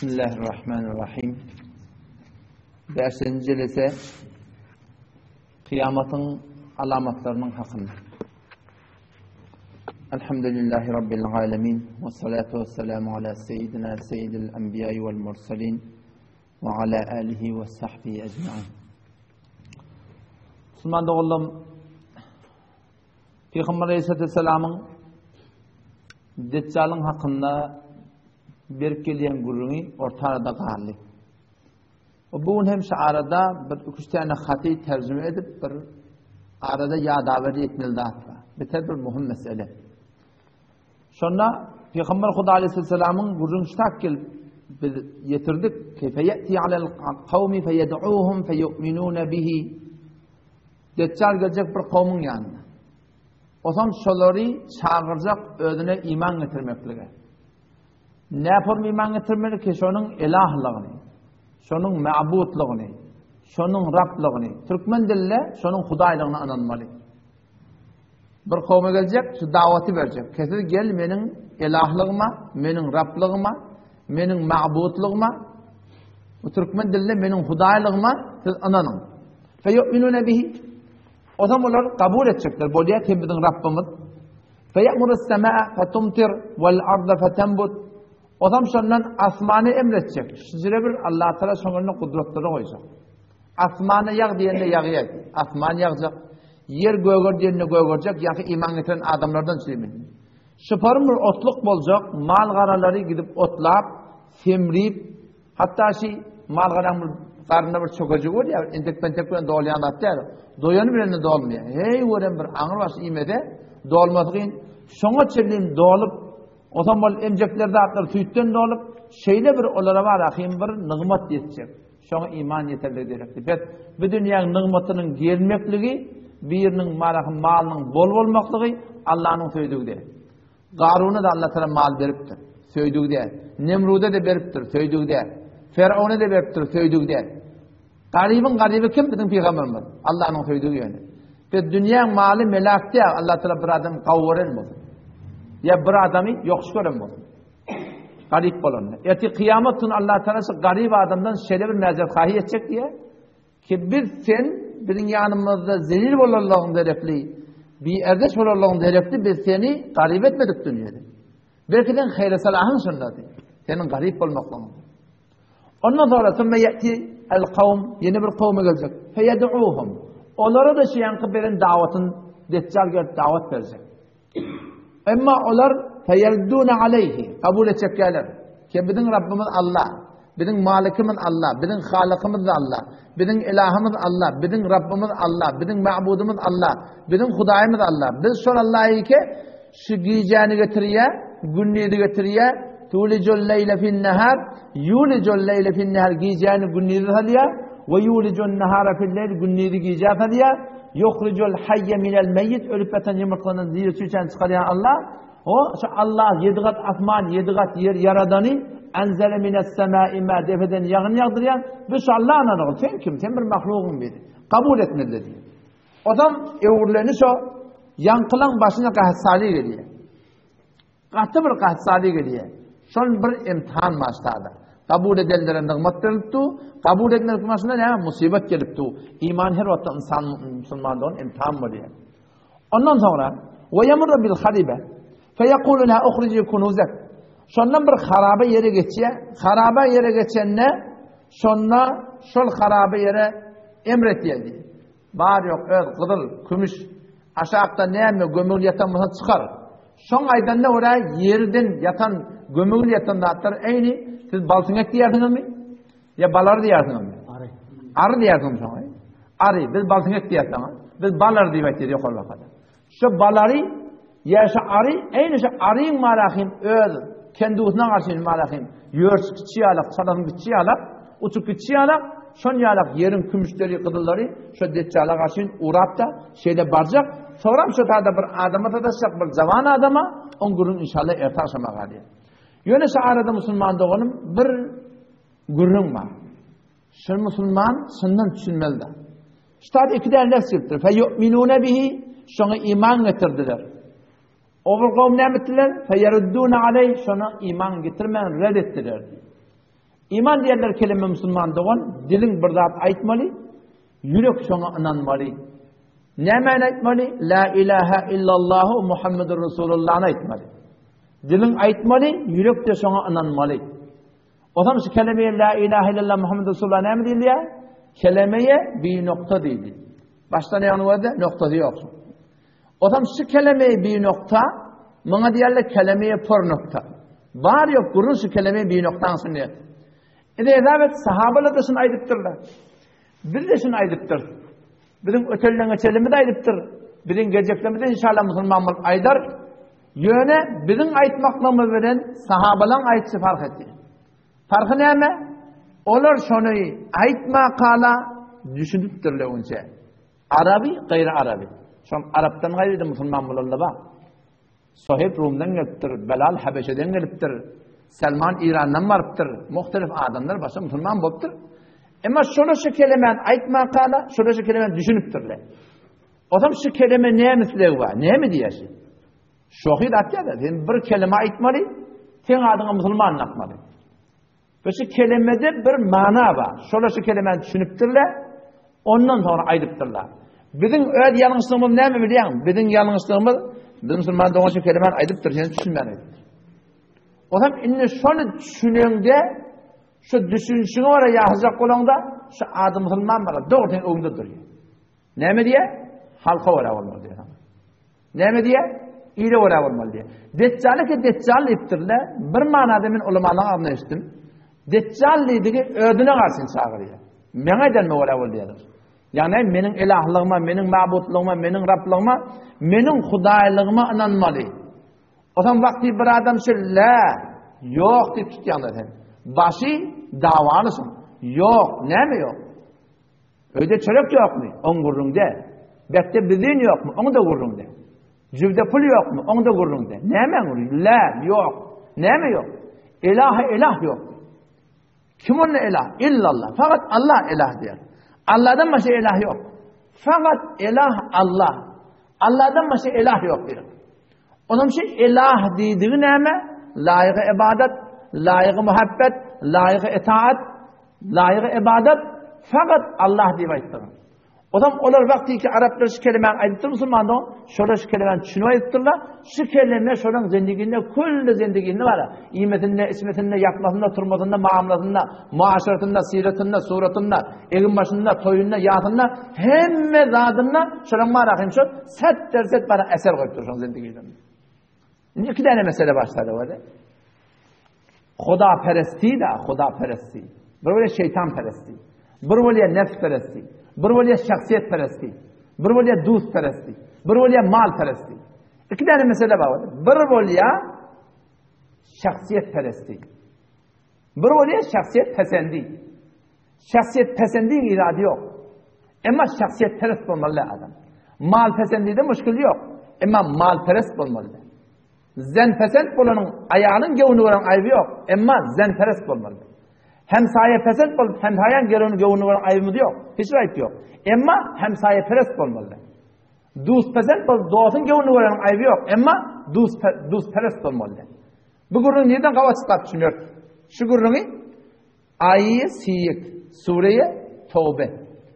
Bismillahirrahmanirrahim. Bäşinji jelese kyýamatyň alamatlarynyň hakynda. Elhamdülillahi Rabbil alemin. Ve salatu ve selamu ala seyyidina seyyidil enbiya vel mursalin ve ala alihi ve sahbihi ecmain. Musulman doganlarym, Pygamber Aleyhisselamyň Deçjalyň hakynda berip gelýän gürrüňi orta arada galdy. Bu gün hem şu arada bir üç tane haty terjime edip bir arada ýadaber etmeli zat bar. Beter bir muhim mesele. Şonda Pygamber Huda Aleyhisselamyň gürrüň ştak gelip biz ýetirdik. Keyfe ye'ti alel kavmi feyed'uhum feyu'minun bihi. Deçjal geljek bir kowmuň ýanyna. Otam şolary çagyrjak özüne iman getirmeklige. Näform iman getirmeli ki şonuň elahlygyny, şonuň mabutlygyny, şonuň Rablygyny, türkmen dilinde şonuň Hudaýlygyna ynanmaly. Bir kowma geljek, şu dawaty berjek. Kesiz gel meniň elahlygyma, meniň Rablygyma, meniň mabutlygyma, bu türkmen dilinde meniň Hudaýlygyma siz ynanyň. Feýu'minune bihi. Ozam olar kabul etjekler. Bolýar sen biziň Rabbymyz. Feýamurus semaa fetumtir wal arda fetenbut. Ozam şondan asmany emretjek. Şujire bir Allah Taala şoň önüne gudratlary goýjak. Asmana ýag diýende ýagýar. Asman ýagjak. Ýer göger diýende gögerjek. Ýa iman getiren adamlardan çürimin. Şyparym bir otluk boljak, mal garalary gidip otlap, semrip, Hatda şi mal-garaň bir garnynda bir çökejigi bolýar, entek-pentek bilen dolýan zat däl. Doýany bilen-de dolmaýar. Heý görem bir aňrybaş iýmese, dolmasy kyn. Şoňa çenli dolup, onsoň ol emjekler zatlar süýtden dolup, şeýle bir olara bar ahym bir nygmat ýetjek. Şoňa iman ýeterligi gerekdi. Bes bu dünýäň nygmatynyň gelmekligi, biriniň marahym malynyň bol bolmaklygy Allanyň söýdügi däl. Garuna-da Allatagala mal beripdir, söýdügi däl. Nemruda-da beripdir, söýdügi däl. Ferowna-da beripdir, söýdügi däl. Garybyň garyby kim? Biziň pygamberimiz. Allanyň söýdügi ýöne. Biz dünýäň maly melak däl, Allatagala bir adam gawy gören bolsun. Ýa bir adamy ýokuş gören bolsun. Garyp bolanda. Ertir kyýamat gün Allatagala şu garyp adamdan şeýle bir mäzeret etjek diýe. Ki biz sen biziň ýanymyzda zelil bolanlygyň derekli, biärdeş bolanlygyň derekli biz seni garyp etmedik dünýede. Belki sen haýry-salahyň şondady. Seniň garyp bolmaklygyň. Ondan sonra sümme ýeti el kawm ýene bir kowma geljek. Feýed'uhum. Olara da şu ýanky beren dawatyn Deçjal gelip dawat berjek. Emma olar feýerdune aleýhi, kabul etjekkäler. Ki biziň Rabbymyz Allah, biziň Malikimiz Allah, biziň Halykymyz da Allah, biziň Ilahymyz Allah, biziň Rabbymyz Allah, biziň Ma'budymyz Allah, biziň Hudaýymyz Allah. Biz şol Allahy ki şu gijäni getirýär, gündizi getirýär, tulijul leýle fin nahar, yulijul leýle fin nahar gijäni gündizi salýar, we yulijun nahara fil leýl gündizi gijä salýar. Ýuhrijul haýýe minel meýýit, ölüp ýatan ýumurtgadan diri çüýşäni çykarýan Allah, O, şu Allah ýedi gat asman, ýedi gat ýer ýaradany, enzele mines semai ma depeden ýagyn ýagdyrýan, biz şu Allaha ynanarys. Sen kim? Sen bir mahlugyň biri. Kabul etmediler diýýär. Ozam öwrüleni şo, ýaňkylaň başyna gahatsali gelýär. Gaty bir gassady gelýär. Şol bir imtihan başlady. Kabul edenlere nygmat berilip du, kabul etmedik başyna näme musibat gelip du. Iman her wagtda insan musulman dogan imtihan bolýar. Ondan soňra we yamurru bil haribe fe yekulu la ukhriji kunuzak. Şondan bir haraba ýere geçýär. Haraba ýere geçende şonda şol haraba ýere emretýär diýär. Bar ýok öz gyzyl, kümüş, aşakda näme gömül ýatan bolsa çykar. Şoň aýdanyna görä ýerden ýatan, gömül ýatan zatlar eýni siz balsyňek diýýärsiňizmi? Ýa balary diýýärsiňizmi? Ary. Ary diýýärsiňiz şoňa. Ary, biz balsyňek diýýäs şoňa. Biz balary diýip aýtýarys ýokary bakada. Şu balary ýa şu ary, eýni şu aryň marahym öz kendusyna garşy marahym ýörşi kiçi ýalak, çalasyň kiçi ýalak, uçup kiçi ýalak, şon ýalak ýeriň kümüşleri, gyzyllary şu deçjala garşy urap-da şeýle barjak, soram şu tada bir adama sataşjak, bir jawan adama, oň gürrüň inşallah erte agşama galýar. Ýöne şu arada musulman doganym bir gürrüň bar. Şol musulman şundan düşünmeli-de. Şutat iki däne nefs gelipdir. Fe yu'minune bihi şoňa iman getirdiler. O bir kowum näme etdiler? Fe yeruddune aleyh şona iman getirmän red etdiler. Iman diýenler keleme musulman dogan, diliň bir zat aýtmaly, ýürek şoňa ynanmaly. Nämäni aýtmaly? La ilaha illallahu Muhammedur Rasulullahny aýtmaly. Diliň aýtmaly, ýürek-de şoňa ynanmaly. Ozam şu kelemeye la ilaha illallah Muhammed Resulullah näme diýilýär? Kelemeye bir nokta diýdi. Başdan ýagny boldy, noktasy ýok. Ozam şu kelemeye bir nokta, muňa diýerler kelemeye por nokta. Bar ýok gurun şu kelemeye bir noktaň sünnet. Indi hesap sahabalar da şuny aýdypdyrlar. Biz de şuny aýdypdyrys. Biziň ötelden geçelimiz aýdypdyr. Biziň geljeklerimiz inşallah musulman bolup aýdar. Ýöne biziň aýtmaklygymyz bilen sahabalaryň aýtşy fark etdi. Farky näme? Olar şony aýtmakala düşünipdirler onça. Araby, gaýry araby. Şol arapdan gaýry musulman bolanlar bar. Sohib Rumdan gelipdir, Belal Habeşeden gelipdir, Selman Irandan barypdyr. Muhtelif adamlar başga musulman bolupdyr. Emma şolar şu kelemäni aýtmakala, şolar şu kelemäni düşünipdirler. Otam şu keleme näme islegi bar? Näme diýýär şu? Şohid atýar-da, sen bir keleme aýtmaly, seň adyňa musulman dakmaly. Ve şu kelemede bir mana bar. Şolar şu kelemäni düşünipdirler, ondan soňra aýdypdyrlar. Biziň öz ýalňyşlygymyz näme bilýäňmi? Biziň ýalňyşlygymyz, biz musulman dogan şu kelemäni aýdypdyr, sen düşünmän aýdypdyr. Otam indi şony düşüneňde, şu düşünişiňe görä ýaşajak bolaňda, şu ady musulman bar, dogry sen öňde durýar. Näme diýýär? Halka görä bolmaly diýýär. Näme diýýär? Ile görä bolmaly diýýär. Deçjaly ki deçjal diýipdirler. Bir manada men ulamalaryň agzyndan eşitdim. Deçjal diýdigi özüne garşy çagyrýar. Meňe edenime görä bol diýýär. Ýagny meniň ilahlygyma, meniň mabutlygyma, meniň Rablygyma, meniň Hudaýlygyma ynanmaly. O zaman wagty bir adam şu la, ýok diýip tutýaňda sen. Başy dawalysyň. Ýok, näme ýok? Öýde çörek ýokmy? Oň gürrüňde. Bekde bizin ýokmy? Oň-da gürrüňde. Jübde pul ýokmy? Oň-da gürrüňde. Näme gürrüň? Lä, ýok. Näme ýok? Ilaha ilah ýok. Kim onda ilah? Illallah. Fakat Allah ilah diýer. Allahdan başga ilah ýok. Fakat ilah Allah. Allahdan başga ilah ýok diýer. Onuň şu ilah diýdigi näme? Laýygy ibadat, laýygy muhabbet, laýygy itaat, laýygy ibadat fakat Allah diýip aýtdyr. O zaman olar wagty ki araplar şu kelimäni aýdypdyr musulmanlar, şolar şu kelimäni düşünip aýdypdyrlar. Şu kelime şolaryň zendiginde, külli zendiginde bar. Iýmesinde, içmesinde, ýatmasynda, turmasynda, muamalasynda, muaşeretinde, syratynda, suratynda, egin başynda, toýunda, ýasynda, hemme zadynda şolaryň bar ahim şu set derset bar eser goýupdyr şoň zendiginde. Indi iki tane mesele başlady orada. Huda peresti da, huda peresti. Bir bolýar şeytan peresti. Bir bolýar nefs peresti. Bir bolýar şahsiýet peresti. Bir bolýar dost peresti. Bir bolýar mal peresti. İki tane mesele bar. Bir bolýar şahsiýet peresti. Bir bolýar şahsiýet pesendi. Şahsiýet pesendiň irady ýok. Emma şahsiýet perest bolmaly adam. Mal pesendide muşkil ýok. Emma mal perest bolmaly. Zen pesent bolanyň aýalyň göwnü gören aýby ýok. Emma zen perest bolmaly. Hemsaýa pesent bolup hemsaýaň gerewini göwnü gören aýbymyz ýok. Hiç bir aýyp ýok. Emma hemsaýa perest bolmaly. Dust pesent bolup dostuň göwnü göreniň aýby ýok. Emma dust dust perest bolmaly. Bu gürrüň nirden gabat çykap düşüner? Şu gürrüňi Aýy siýik, sureýe Towbe.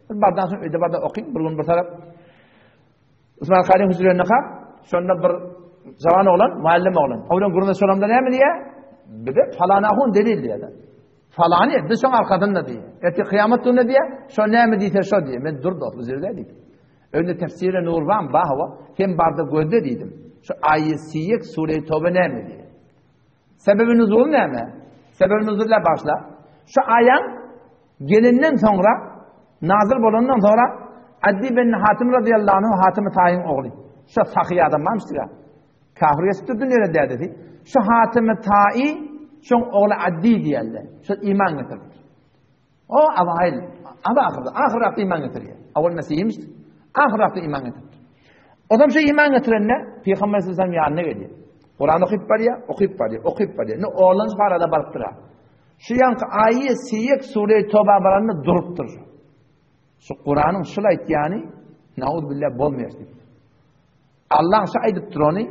Bir bardan soň öýde barda okyň, bir gün bir tarap Usman Karyň hüzürinde kap, şonda bir jawan oglan, muallim oglan. O bilen gürrüňdeş bolamda näme diýýär? Bize falan ahun delil diýýär. Falany biz şoň arkasynda diýýär. Ertir kyýamat günü diýýär, şo näme diýse şo diýýär. Men dur dost, bu ýerde diýdim. Önde tefsire nur bar, hawa, sen barda gözle diýdim. Şu aýy siýik, sure Towbe näme diýýär? Sebebi nuzul näme? Sebebi nuzul başla. Şu aýaň gelenden soňra, nazil bolandan soňra Addi ben Hatim radıyallahu anh Hatim Taýyň ogly. Şu sahy adam barmyşdyr ya. Kafir geçipdir dünýede dädesi. Şu Hatim Taýy şoň ogly Addi diýerler. Şu iman getiripdir. O awaýl, aba ahyrda, ahyr wagtda iman getirýär. Awal mesihmiş, ahyr wagtda iman getiripdir. Odam şu iman getirende Peygamber sallallahu ýanyna gelýär. Kur'an okyp barýar, okyp barýar, okyp barýar. Ne oglan barada barypdyr. Şu ýanky aýy siýek sure Toba baranda durupdyr. Şu Kur'anyň şul aýtýany nauz billah bolmaýar diýip. Allah şu aýdyp durany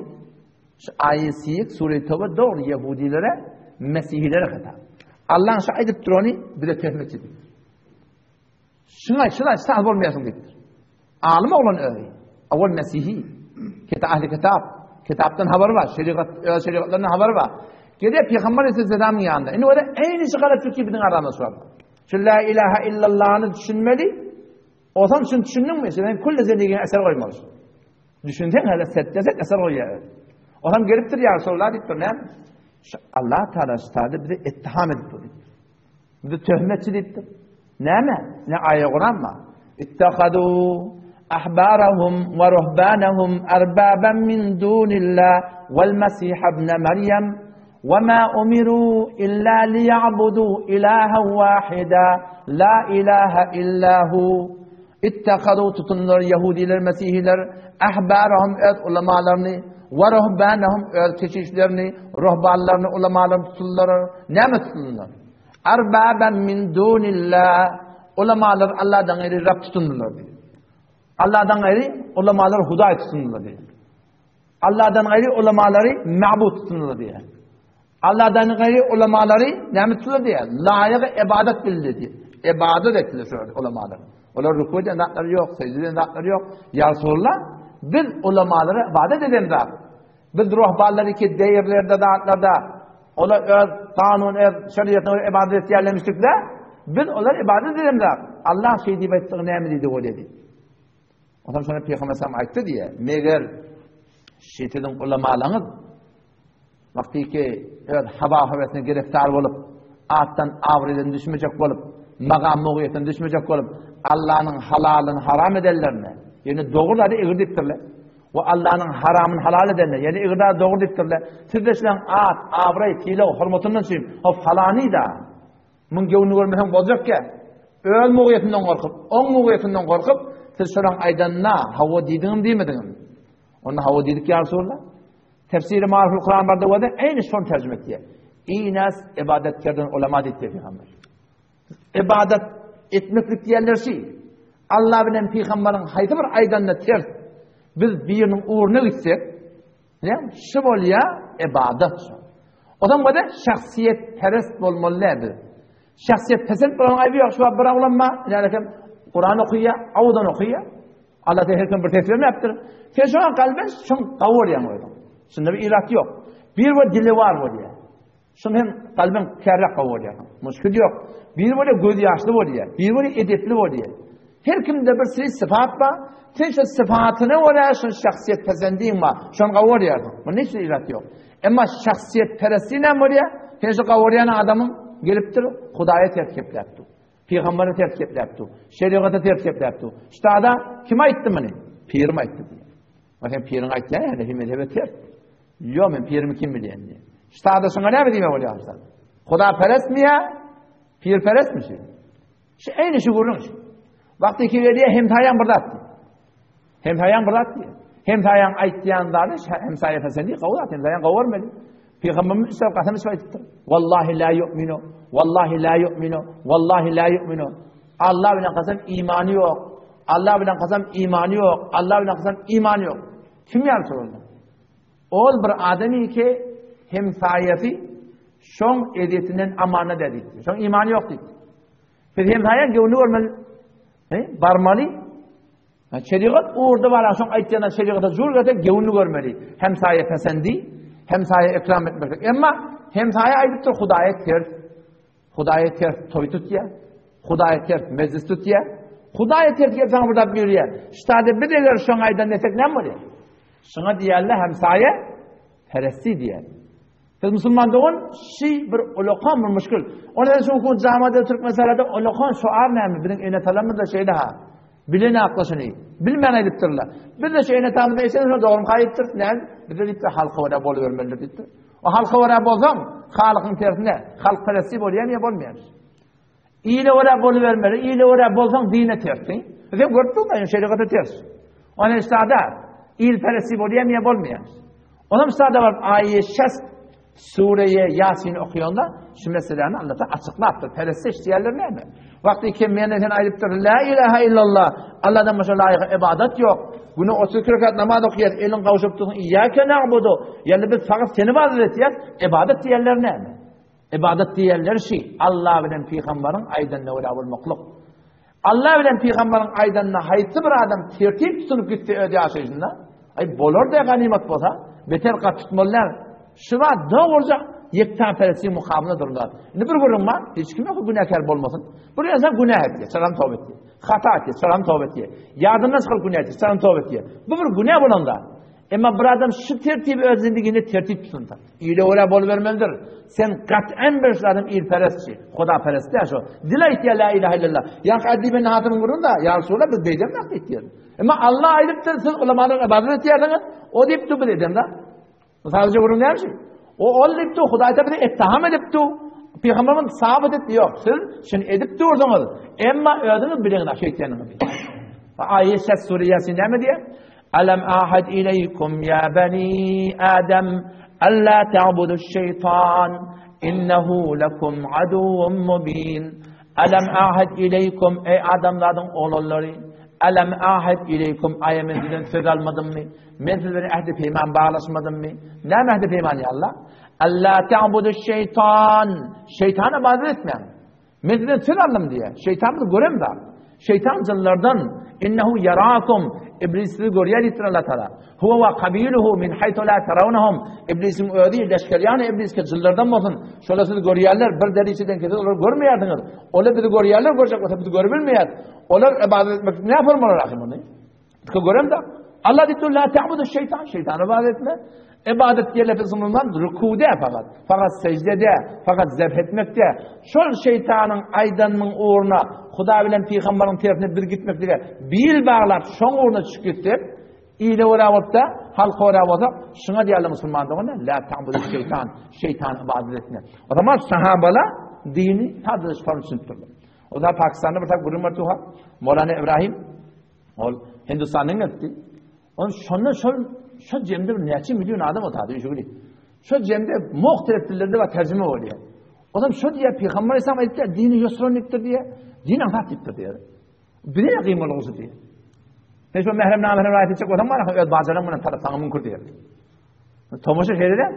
şu aýy siýek sure Toba dogry ýehudilere, mesihilere hitap. Allaň şu aýdyp durany bize töhmetçi diýipdir. Şuňa şuna sag bolmaýarsyň diýipdir. Alym oglan özi. Awal mesihi. Kita ahli kitap. Kitapdan habary bar, şerigat, öz şerigatlaryndan habary bar. Gelýär Pygamber Aleyhisselamyň ýanyna. Indi öyle eýni şu galat fikir biziň aramyzda şu wagt. Şu la ilaha illallahny düşünmeli. Ondan şunu düşündüňmi? Sen kulli zendigiňe eser goýmaly. Düşünseň hele setdesek eser goýýar. Onam gelipdir ýa Resulullah diýipdir, näme? Şu Allah Taala şu bizi ittiham edip dur diýipdir. Bizi töhmetçi diýipdir. Näme? Ne aýa Kuran bar? Ittehadu ahbarahum we ruhbanahum arbaban min dunillah wal masih ibn Maryam we ma umiru illa liyabudu ilahan wahida la ilaha illa hu. Ittehadu tutunlar Yahudiler, Mesihiler ahbarahum öz ulamalaryny we ruhbanahum öz keşişlerini, ruhbanlaryny, ulamalaryny tutunlar. Näme tutunlar? Arbaban min dunillah. Ulamalar Allahdan gaýry Rab tutundylar diýdi. Allahdan gaýry ulamalar Hudaý tutundylar diýdi. Allahdan gaýry ulamalary ma'bud tutundylar diýdi. Allahdan gaýry ulamalary näme tutundylar diýdi? Laýyk ibadat bildi diýdi. Ibadat etdiler şu ulamalar. Olar ruku eden zatlary ýok, secde eden zatlary ýok. Ýa Resulullah, biz ulamalara ibadat eden zat. Biz ruhbanlary ki deýirlerde zatlarda olar öz kanun, öz şeriatyna görä ibadat etýärlemişdikde, biz olar ibadat edemzok. Allah şeý diýip aýtdygy näme diýdi bolýar diýip. Ondan sonra Peygamber sallam aýtdy diýe, meger şeýtediň ulamalaryňyz wagty ki öz hawa höwesine giriftar bolup, atdan abraýdan düşmejek bolup, magam mugyýetden düşmejek bolup, Allah'yň halalyny haram edenlerine, ýöne dogry zady egri diýipdirler. We Allanyň haramyny halal edenler, ýagny egri zady dogry diýipdirler. Siz-de şularyň at, abraý, sylag, hormatyndan üçin, ho falany-da, muň göwnüni görmeseň boljakkä, öz mugyýetinden gorkup, oň mugyýetinden gorkup, siz şolaryň aýdanyna hawa diýdiňmi, diýmediňmi? Onda hawa diýdik ýa Resulallah. Tefsiri Maariful Kuran barda bolsa, eýni şony terjime etýär. Inas ibadatkerden ulama diýipdir pygamber. Ybadat etmeklik diýenler şi. Allah bilen pygamberiň haýsy bir aýdanyna ters biz biriniň ugruna gitsek, ne? Şu bolýa ybadat şu. Odan bolsa şahsyýet perest bolmaly däl biz. Şahsyýet pesent bolan aýby ýok, şu bir oglanma, nälekem Kuran okaýa, awdan okaýa. Allah her kim bir ses bermepdir. Sen şoňa galben şoň gawurýaň özüň. Şunda bir irat ýok. Bir bir dili bar bolýar. Şuny hem kalbyň kärräk gowy bolýar. Muşkil ýok. Biri bolýar göz ýaşly bolýar, biri bolýar edepli bolýar. Her kimde bir sri sypat bar. Sen şu sypatyna görä şu şahsyýet pesendiň bar. Şony gowy görýärsiň. Munda hiç irat ýok. Emma şahsyýet peresti näme bolýar? Sen şu gowy görýän adamyň gelipdir, Hudaýa ters gepläpdir. Pygambere ters gepläpdir. Şerigata ters gepläpdir. Ştada kim aýtdy muny? Pirim aýtdy diýýär. Sen piriň aýtýan ýa-da mezhebe ters. Ýok, men pirimi kim bilýän diýýär. Ştada şoňa näme diýmek bolýar ştada? Huda perestmi ýa pir perestmi şu? Şu eýni şu gürrüň şu. Wagty ki gelýär hemsaýaň bir zat diýýär. Hemsaýaň bir zat diýýär. Hemsaýaň aýtýan zady hemsaýa sen diýip gowy zat, hemsaýaň gowy görmeli. Pygamberimiz üstüne kasam içip aýdypdyr. Wallahi la yu'minu, wallahi la yu'minu, wallahi la yu'minu. Allah bilen kasam imany ýok. Allah bilen kasam imany ýok. Allah bilen kasam imany ýok. Kim ýa Resulallah? Ol bir adamy ki hemsaýasy şoň ezýetinden amana diýdi. Şoň imany ýok diýdi. Biz hemsaýa göwni görmeli. He? Barmaly. Şerigat ugurda bar, şoň aýtýan şerigata jur gelse göwnüni görmeli. Hemsaýa pesendi, hemsaýa ikram etmek. Emma hemsaýa aýdypdyr Hudaýa ters. Hudaýa ters toý tutýar. Hudaýa ters mejlis tutýar. Hudaýa ters gelip saňa bir zat buýurýar. Ştada biz eger şoň aýdan desek näme bolýar? Şoňa diýerler hemsaýa peresti diýer. Biz musulman dogan şi bir ulakan bir muşkil. Ona şu kun jamada Türkmenistanda ulakan şuar näme? Biziň ene atalarymyz da şeýle ha. Bilen aklaşyny. Bilmän aýdypdyrlar. Biz de şu ene atamyz eşen şo dogry aýdypdyr. Näme? Biz de diýipdir halka görä bolubermelidir diýipdir. O halka görä bolsaň, halykyň tersine, halk peresti bolýar ýa bolmaýar. Ile görä bolubermeli, ile görä bolsaň dine tersiň. Sen görüp durmaýyn, şerigata ters. Ona sada il peresti bolýar ýa bolmaýar. Onam sada baryp aýy şest Sureýe Ýasin okaýanda şu meseläni Allah açyklapdyr. Perestiş diýerler näme? Wagty kim men sen aýdypdyr, la ilaha illallah, Allahdan başga laýyk ibadat ýok. Güne 32 rekat namaz okaýar, elin gawşup dursun, iyyake na'budu. Ýani biz fakat seni ibadat etýäs, ibadat diýerler näme? Ybadat diýenleri şi, Alla bilen pygambaryň aýdanyna görä bolmaklyk. Alla bilen pygambaryň aýdanyna haýsy bir adam tertip tutunyp gitse öz ýaşaýşynda, aý bolar-da ganymat bolsa, beter gat tutmaly däl. Şu zat dogruja ýektanperestligiň mukamyna duran zat. Indi bir gürrüň bar, hiç kim ýok günäkär bolmasyn. Bir ynsan günä etýär, çaram toba etýär. Hata etýär, çaram toba etýär. Ýadyndan çykaryp günä etýär, çaram toba etýär. Bu bir günä bolan zat. Emma bir adam şu tertibi öz zindiginde tertip tutunsa, ile görä bolubermelidir. Sen gat'an bir şu adam ilperestçi, hudaperest däl şo. Dil aýtýar la ilaha illallah. Ýa Adi ibn Hatymyň gürrüňi da, ýa Resulallah biz beýdem zat diýýär. Emma Allah aýdypdyr, siz ulamalara ibadet etýärsiňiz, o diýipdir biz edemda. Sadece gürrüň näme şey? O ol diýipdi, Hudaý ta bizi ettaham edipdi. Pygamberimiz sabyt etdi, ýok, siz şuny edip durduňyz. Emma özüňiz bileňiz şeýteniňizi. Aýet ses sure Ýasin näme diýýär? Alam ahad ileýkum ya bani Adam alla ta'budu şeytan innehu lekum aduwwun mubin. Alam ahad ileýkum ey adamlaryň oglanlary Alam ahad ileýkum aýa men sizden söz almadymmy? Men siz bilen ähdi peýman baglaşmadymmy? Näme ähdi peýman ýa Allah? Alla ta'budu şeytan. Şeytana ibadet etmäň. Men sizden söz aldym diýýär. Şeytan bizi gören zat. Şeytan jynlardan innehu yarakum iblis sizi görýär diýipdir Allah Taala. Huwa wa qabiluhu min haythu la tarawnahum. Iblisiň özi leşger ýany iblis jynlardan bolsun. Şolar sizi görýärler. Bir derejeden kesip olar görmeýärsiňiz. Olar bizi görýärler, görjek bolsa bizi görüp bilmeýär. Olar ibadet etmek ne formalar ahim ony? Ki görem da. Allah diýdi la ta'budu şeytan, şeytana ibadet etme. Ibadet diýen lafzyndan rükude fakat, fakat secdede, fakat zebh etmekde. Şol şeytanyň aýdanynyň ugruna Huda bilen pygamberiň tersine bir gitmeklige bil baglap şoň ugruna çykyp gitsek, ile görä bolsa, halka görä bolsa, şuňa diýerler musulman dogany, la ta'budu şeytan, şeytana ibadet etme. O zaman sahabalar dini sadece şonuň üçin tutdular. O zaman Pakistan'da bir gürrüň bar tuha. Molana İbrahim Ol Hindistandan gelipdi. Ol şonda şol şo jemde bir näçe million adam otady üşügli. Şo jemde muhtelif dillerde we terjime bolýar. Olam şo diýär Pygamber Aleyhisselam aýtdy, dini ýusran diýipdir diýär. Din aňsat diýipdir diýär. Bize ne kyn bolgusu diýär. Sen şo mährem namährem raýat etjek bolsaň bar, öz bajalaň bilen talap saňa müňkür diýär. Tomaşa şeýle-de.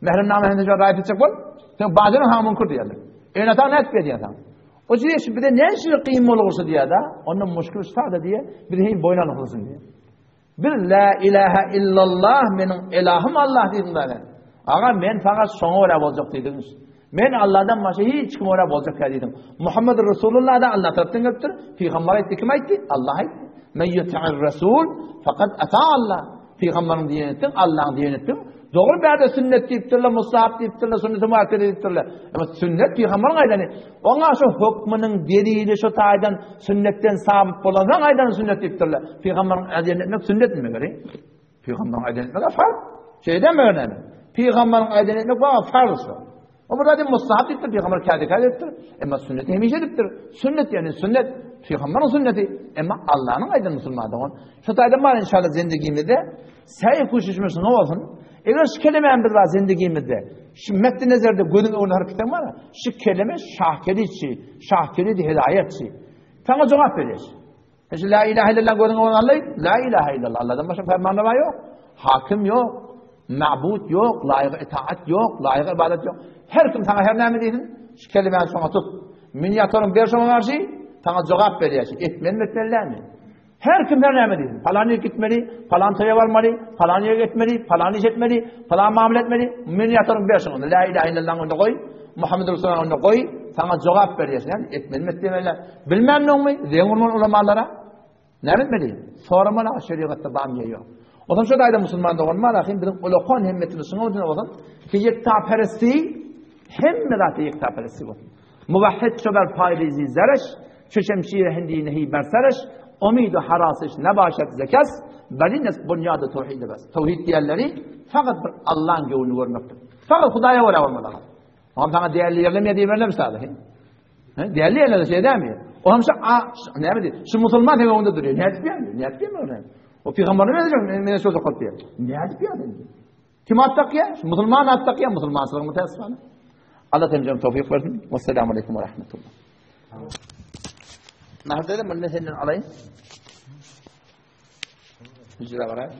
Mährem namährem şo raýat etjek bol, sen bajalaň saňa müňkür diýerler. Ene-ataň nätip edýär saňa? O diýýär, şu bize näme üçin kyn bolgusu diýär-de, onda muşkul sada diýär, biz hem boýun almasyn diýär. Biz la ilaha illallah meniň ilahym Allah diýdim da. Aga men fakat şoňa görä boljak diýdim. Men Allahdan başga hiç kime görä boljak diýdim. Muhammed Resulullah da Allah tarapdan gelipdir. Pygamber aýtdy, kim aýtdy? Allah aýtdy. Men yuti'ir rasul fakat ata Allah. Pygamberiň diýeni etdiň, Allahyň diýeni etdiň. Dogry bärde sünnet diýipdirler, mustahap diýipdirler, sünneti muakkede diýipdirler. Emma sünnet pygamberiň aýdany. Oňa şu hökmüniň delili şu taýdan sünnetden sabyt bolansoň aýdany sünnet diýipdirler. Pygamberiň aýdany etmek sünnetmi megeri? Pygamberiň aýdany etmek farz. Şeýle näme? Pygamberiň aýdany etmek bu farz. O bir zady mustahap diýipdir, pygamber kädi kädi edipdir. Emma sünnet hemişe edipdir. Sünnet ýani sünnet pygamberiň sünneti. Emma Allah'yň aýdan musulman dogan. Şu taýdan bar inşallah zindigimizde säý kuşuşmyş ne bolsun. Eger şu kelemäni biz bar zindigimizde şu metni nezerde gözüň öňünde harp etseň bar. Şu keleme şahkeliçi, şahkelidi hidaýetçi. Saňa jogap berýär. Şu la ilahe illallah gözüň öňüne alay, la ilahe illallah. Allah'dan başga fermanreva ýok. Hakim ýok. Ma'bud ýok, laýyk itaat ýok, laýyk ibadet ýok. Her kim sana her näme diýsin, şu kelimäni şoňa tut. Min ýatarym ber şoňa garşy, sana jogap berýär. Etmeli etmeli dälmi? Her kim her näme diýsin. Palan ýere gitmeli, palan toýa barmaly, palan ýere gitmeli, palan iş etmeli, palan mamla etmeli. Min ýatarym ber şoňa. La ilahe illallah onda goý. Muhammed Resulullah onda goý, sana jogap berýär. Etmeli etmeli. Bilmändiňmi? Zeň urmaly ulamalara. Näme etmeli? Soramaly şerigatda barmy ýa ýok. Ondan şo daýda musulman doganlar ahim biziň ulakan hemmetimiz şuňa üçin bolsun ki ýektaperesti hemme zatda ýektaperesti bolsun. Muvahhid şobar paýrizi zereş, çü şemşire hindi nehi bersereş, umid harasyş nebaşat zekes, belines bunyady tawhid bes. Tawhid diýenleri fakat bir Allah'ın göwnüni görmekdir. Fakat Hudaýa görä bolmaly. Oňa saňa değerli ýerleme diýerler misal. He, değerli yerlerde şey dämi? O hem şu näme diýip, şu musulman sen öňünde durýar. Nädip ýa? Nädip ýa öyle? O pygamber näme diýjek? Men söz okadyp diýär. Nädip ýa? Kim at takýar? Şu musulman at takýar, musulmançylygyň müteessifane. Allah temcem towfik bersin. Wesselamu aleýkum we rahmetullah. Nahar dedim, bunu senden alayım. Hücre var.